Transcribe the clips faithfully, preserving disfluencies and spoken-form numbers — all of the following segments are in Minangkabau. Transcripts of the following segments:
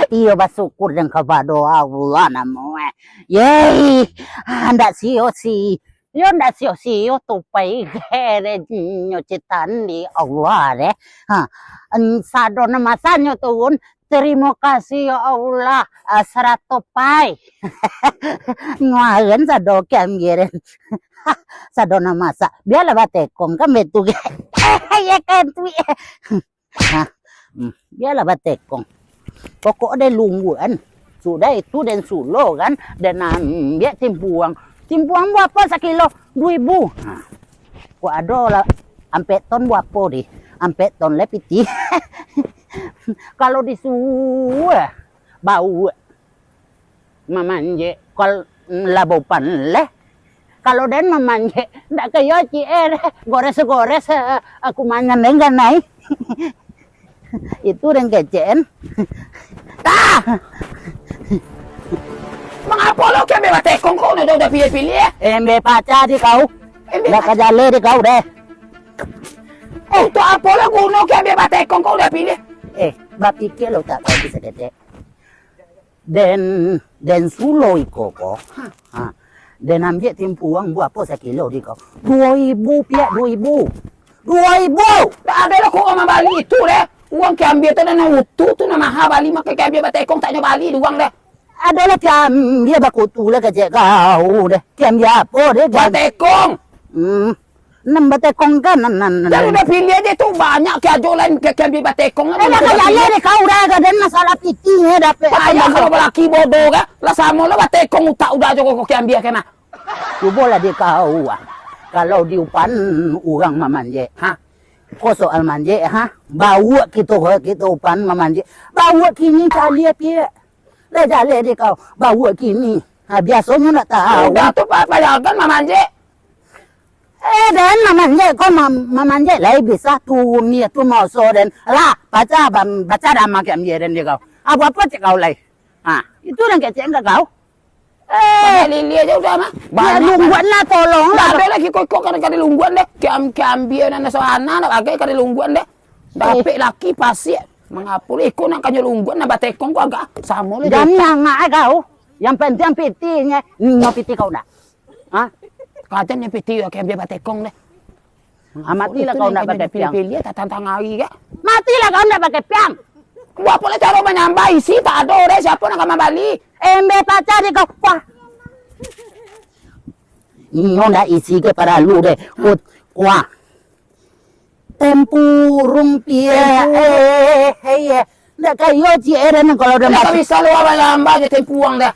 Iyo basyukur den kapado Allah namo, eh. Yei, ah, ndak sio-si-, yo ndak sio-sio tupai gerenyo citan di Allah deh. Ha, en-, sado nan masanyo turun, terimo kasih ya Allah, ah, sarato pai. Nguaran sado kian giren. Sado nan masak, bialah batekong kan betu ge. Ya kan tu, eh. Ha, hmm, bialah batekong. Pokok den lungguan. Sudah itu den sulo kan, den ambiak timpuang. Timpuang buapo sakilo? Duo ibu. Ha. Kok ado lah ampek ton buapo di? Ampek ton le pitih. Kalau disuruh bau mamanjek kal labopan leh. Kalau den mamanjek, ndak kayo ciek eh, gores-gores, eh, aku manyan den ganai. Itu den kecek en. Tah! Mangapo lo kami batekong kau nak udah pilih-pilih, eh? Embe paca di kau. Embe Ndak paca. Kajale di kau deh. Eh, tu apo lo guno kami batekong kau udah pilih? Eh, bapikir lo tak kau bisa kecek. Den, den sulo iko ko. Ha. Ha. Den ambiak timpuang buapo sakilo di kau? Duo ibu piak, duo ibu. Duo ibu! Dak ado lah kok urang mambali itu deh. Urang kiambia tu nan utuh tu nan maha bali, mako kiambia batekong tak nyo bali di urang deh. Ado lah kiambia bakutu lah kecek kau deh. Kiambia apo deh? Batekong. Hmm. Nan batekong kan, nan, nan, nan. Jan udah pilih aja tu, banyak ke ajo lain ke, ke ambil batekong. Eh, lah kaya deh kau dah, gadan masalah pitih, eh, dapek. Payah kalau balaki bodoh kan. Lah samo lah batekong utak udah ajo kok ke ambil kena. Cubolah dek kau, ah. Kalau diupan urang mamanjek, ha? Ko soal manjek, ha? Bawak kito, kito upan mamanjek. Bawak kini kali api. Lah jaleh dek kau. Bawak kini. Ha, biasonyo ndak tahu. Udah tu, pa-, payah kan mamanjek. Eh, den mamanjek ko mam-, mamanjek lai bisa tu, ni tu moso den. Lah, baca bam-, baca dah makai ambil den dia kau. Apo-apo cek kau lai. Ha, itu den kecek enggak kau? Eh, banyak lili aja udah mah. Banyak lungguan lah, tolong lah. Ada lagi kok, kok kada, kada lungguan deh. Kiam, kiambia nan soana nak bagai kada lungguan deh. Dapek laki pasik. Mangapo iko nak kanyo lungguan nak batekong ko agak samo lah. Jami angak eh kau. Yang penting pitihnyo, nyo pitih kau dah. Ha? Kato nyo pitih, oke, ambil batekong deh. Ah, matilah kau ndak pakai piang. Pilih-pilih, tak tantang hari ke? Matilah kau ndak pakai piang. Buat pula cara manyambah isi tak ado deh, siapa nak kamar bali? Embe pacar di kau. Wah. Nyo ndak isi ke paralu deh. Kut, wah. Tempurung pia, eh, eh, eh. Ndak kayo ciek eh, dan kalau dah. Ndak bisa lu abang-abang je tempuang dah.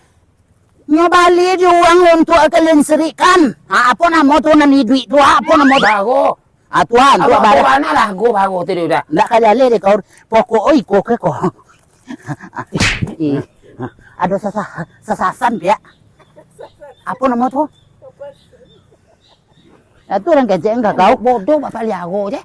Nyo bali di urang untuak ka lenserikan. Ha, apo namo tu nan iduik tu? Apo namo tu? Bago. Ha, tuan, tu apo, apo bana lah, go bago tu dia udah. Ndak ka jaleh deh kau. Pokok oi, ko ke ko. Ih, ado sasa-, sasasan piak. Apo namo tu? Ya, tu urang kecek enggak kau. Bodoh, bapak liaro je.